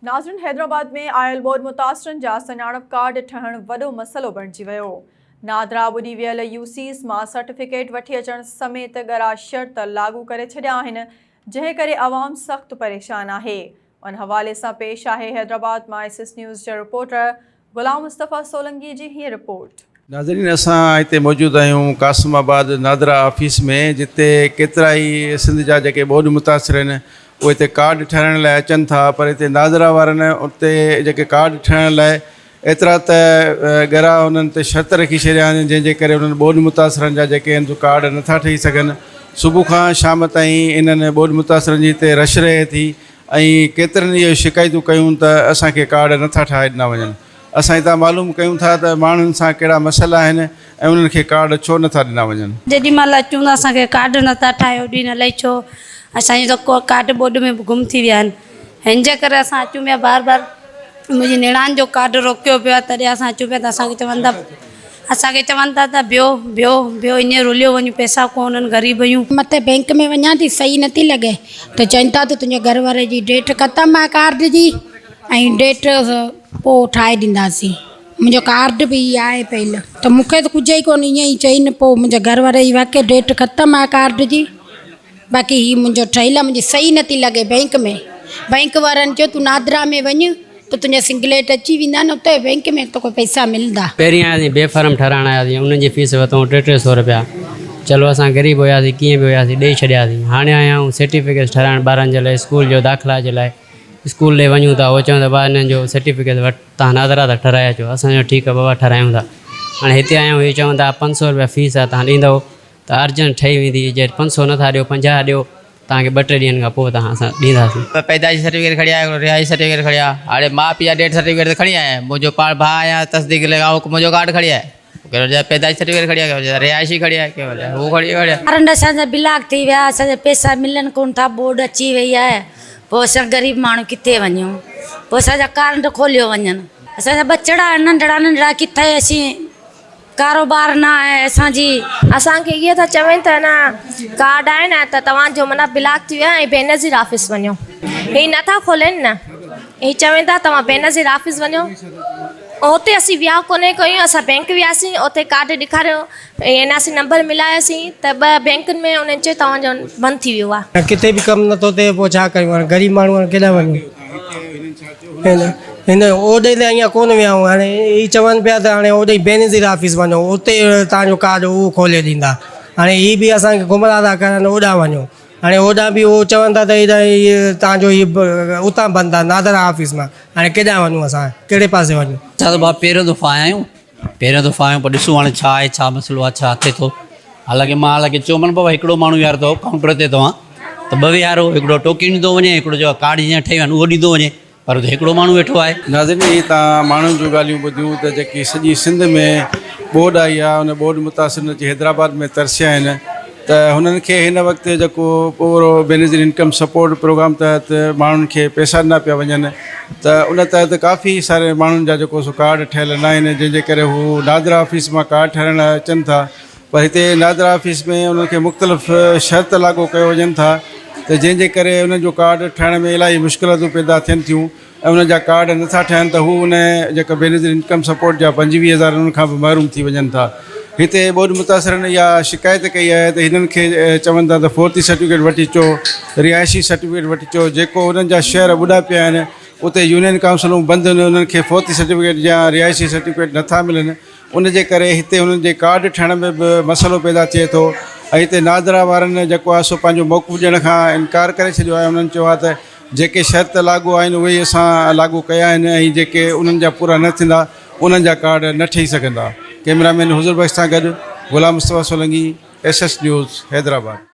ناظرين حيدرآباد ۾ آيل ٻوڏ متاثرن جا سڃاڻپ ڪارڊ ٺهڻ وڏو مسئلو بڻجي ويو. نادرا ٻڏي ويل يوسيز مان سرٽيفڪيٽ وٺي اچڻ سميت ڳرا شرط لاڳو ڪري ڇڏيا آهن جنهن ڪري عوام سخت پريشان آهي. ان حوالي سان پيش آهي حيدرآباد مان ايس ايس نيوز جي رپورٽر غلام مصطفيٰ سولنگي جي هيء رپورٽ. ناظرين اسان هتي موجود آهيون قاسم آباد نادرا آفيس ۾ جتي ڪيترائي سنڌ جا جيڪي ٻوڏ متاثر آهن اهي هتي ڪارڊ ٺهرائڻ لاء اچن ٿا پر هتي نادرا وارن اتي جيڪي ڪارڊ ٺهرائڻ لاء ايترا ته ڳرا انهن تي شرط رکي ڇڏيا آهن جنهن جي ڪري انهن ٻوڏ متاثرن جا جيڪي آهن سو ڪارڊ نٿا ٺهي سگهن صبح کان شام تائين انهن ٻوڏ متاثرن جي هتي رش رهي ٿي ۽ ڪيترن اهي شڪايتون ڪيون ته اسان کي ڪارڊ نٿا ٺاهي ڏنا وڃن. اسان هتان معلوم ڪيون ٿا ته ماڻهن سان ڪهڙا مسئلا آهن ۽ انهن کي ڪارڊ ڇو نٿا ڏنا وڃن. جيڏي مهل اچون ته اسان کي ڪارڊ نٿا ٺاهيو ڏين الائي ڇو اسان جو ته ڪارڊ ٻوڏ ۾ گم ٿي ويا آهن هن جي ڪري اسان اچون پيا بار بار منهنجي نڻان جو ڪارڊ روڪيو پيو آهي تڏهن اسان اچون پيا ته اسان کي چون ٿا اسان کي چون ٿا ته بيهو بيهو بيهو ائين رليو وڃون پئسا ڪونهن غريب آهيون. مٿي بينڪ ۾ وڃان ٿي صحيح نٿي لڳي ته چون ٿا ته تنهنجي گهر واري جي ڊيٽ ختم آهي ڪارڊ جي ۽ ڊيٽ پوء ٺاهي ڏينداسين منهنجو ڪارڊ به هي آهي پيل ته مون کي ته ڪجهه ئي ڪونه ائين ئي چئي نه پوء منهنجي گهر واري جي واقعي ڊيٽ ختم آهي ڪارڊ جي باقي هي منهنجو ٺهيل آهي منهنجي صحيح نٿي لڳي بينڪ ۾ بينڪ وارن چيو تون نادرا ۾ وڃ ته تنهنجا سنگليٽ اچي ويندا نه اتي بينڪ ۾ توکي پئسا ملندا. پهرين آياسين بي فارم ٺهرائڻ آياسين انهن جي فيس ورتائون ٽي ٽي سو رپيا چلو اسان غريب هياسين ڪيئن به هياسين ڏئي ڇڏياسين هاڻي آيا آهيون سرٽيفڪيٽ ٺهرائڻ ٻارن جي لاء اسڪول جو داخلا جي لاء اسڪول ڏي وڃون ٿا هو چون ٿا بابا انهن جو سرٽيفڪيٽ وٺ تان نادرا تان ٺهرائي اچو اسان چيو ٺيڪ آهي بابا ٺهرايون ٿا هاڻي هتي آيا آهيون هي چون ٿا پنج سو رپيا فيس آهي تان ڏيندؤ ته ارجنٽ ٺهي ويندي جي پنج سو نٿا ڏيو 50 ڏيو توهان کي ٻه ٽي ڏينهن کان پوء توهان اسان ڏينداسين. پيدائشي سرٽيفڪيٽ کڻي آيا هڪڙو رهائشي سرٽيفڪيٽ کڻي آيا هاڻي ماء پيء جا ڊيٿ سرٽيفڪيٽ ته کڻي آيا آهن منهنجو پاڻ ڀاء آهيان تصديق لڳا هو منهنجو ڪارڊ کڻي آيا ڪنهن چيو پيدائشي سرٽيفڪيٽ کڻي آيا ڪنهن چيو رهائشي کڻي آيا ڪنهن چيو هو کڻي آيا. ڪرنٽ اسان جا بلاڪ ٿي ويا اسان جا پئسا ملن ڪون ٿا ٻوڏ اچي وئي آهي پوء اسان غريب ماڻهو ڪٿي وڃون پوء اسان جا ڪارنٽ کوليو وڃن اسان جا ٻچڙا آهن ننڍڙا ننڍڙا ڪٿي اسين ڪاروبار نه آهي اسان جي. اسان کي اهي ٿا چون ته نه ڪارڊ آهي نه ته توهان جو معنيٰ بلاڪ ٿي ويو آهي ۽ بينظير آفيس وڃو هي نه ٿا کولين نه هي چون ٿا توهان بينظير آفيس وڃو اتي اسين ويا ڪونهي ڪيون اسان بينڪ وياسين اتي ڪارڊ ڏيکاريو اين آر سي نمبر ملايوسين ته ٻه بينڪن ۾ انهن چيو توهان جو بند ٿي ويو آهي. ڪٿي به ڪم نٿو ٿئي پوء ڇا ڪيون هاڻي غريب ماڻهو هاڻي ڪيڏانهن وڃون. هن اوڏي ته اڃا ڪونه ويا آهيون هاڻي هي چون پيا ته هاڻي اوڏي بينظير آفيس وڃو اتي توهان جو ڪارڊ اهو کولي ڏيندا هاڻي هي به اسان کي گمراهه ٿا ڪرن اوڏانهن وڃو هاڻي اوڏانهن به هو چون ٿا ته هي توهان جو هي اتان بند آهي نادرا آفيس مان هاڻي ڪيڏانهن وڃون اسان ڪهڙي پاسي وڃون. اسان ته ڀاء پهريون دفعو آيا آهيون پهريون دفعو آيا آهيون پر ڏسون هاڻي ڇا آهي ڇا مسئلو آهي ڇا ٿئي ٿو حالانڪه مان حالانڪه چيومان بابا هڪڙو ماڻهو ويهاريو اٿو ڪائونٽر تي توهان ته ٻه ويهارو هڪڙو ٽوڪن ڏيندو وڃي هڪڙو جيڪو ڪارڊ جيئن ٺهي ويا آهن اهو ڏيندو وڃي پر اتي هڪڙو ماڻهو ويٺو آهي. ناظرين هي توهان ماڻهن جون ڳالهيون ٻڌيون ته جيڪي سڄي سنڌ ۾ ٻوڏ آئي آهي ان ٻوڏ متاثرن اچي حيدرآباد ۾ ترسيا آهن ته هنن کي هن وقت جيڪو پورو بينظير انڪم سپورٽ پروگرام تحت ماڻهن کي پئسا ڏنا پيا وڃن ته ان تحت ڪافي ساري ماڻهن جا جيڪو سو ڪارڊ ٺهيل نه آهن جنهن جي ڪري هو نادرا آفيس مان ڪارڊ ٺهرائڻ لاء اچن ٿا پر هتي نادرا آفيس ۾ انهن کي مختلف شرط لاڳو ڪيو وڃن ٿا ته جنهن جي ڪري انهن جو ڪارڊ ٺهڻ ۾ الاهي مشڪلاتون پيدا ٿين ٿيون ۽ انهن جا ڪارڊ نٿا ٺهن ته هو ان جيڪا بينظير انڪم سپورٽ جا 25 هزار انهن کان به محروم ٿي وڃن ٿا هتي ٻوڏ متاثرن اها شڪايت ڪئي آهي ته هنن کي چون ٿا ته فوتي سرٽيفڪيٽ وٺي اچو رهائشي سرٽيفڪيٽ وٺي اچو جيڪو انهن جا شهر ٻڏا پيا آهن اتي يونين ڪائونسلون بند آهن انهن کي فوتي سرٽيفڪيٽ يا رهائشي سرٽيفڪيٽ نٿا ملن ان جي ڪري هتي انهن جي ڪارڊ ٺهڻ ۾ به مسئلو پيدا ٿئي ٿو ۽ هتي نادرا وارن جيڪو آهي سو پنهنجو موقف ڏيڻ کان انڪار ڪري ڇڏيو آهي انهن چيو آهي ته جيڪي شرط لاڳو آهن اهي ئي اسان لاڳو ڪيا آهن ۽ جيڪي انهن جا پورا نه ٿيندا انهن جا ڪارڊ نه ٺهي سگهندا ڪئميرا مين حضور بخش سان گڏ Ghulam Mustafa Solangi S S news Hyderabad.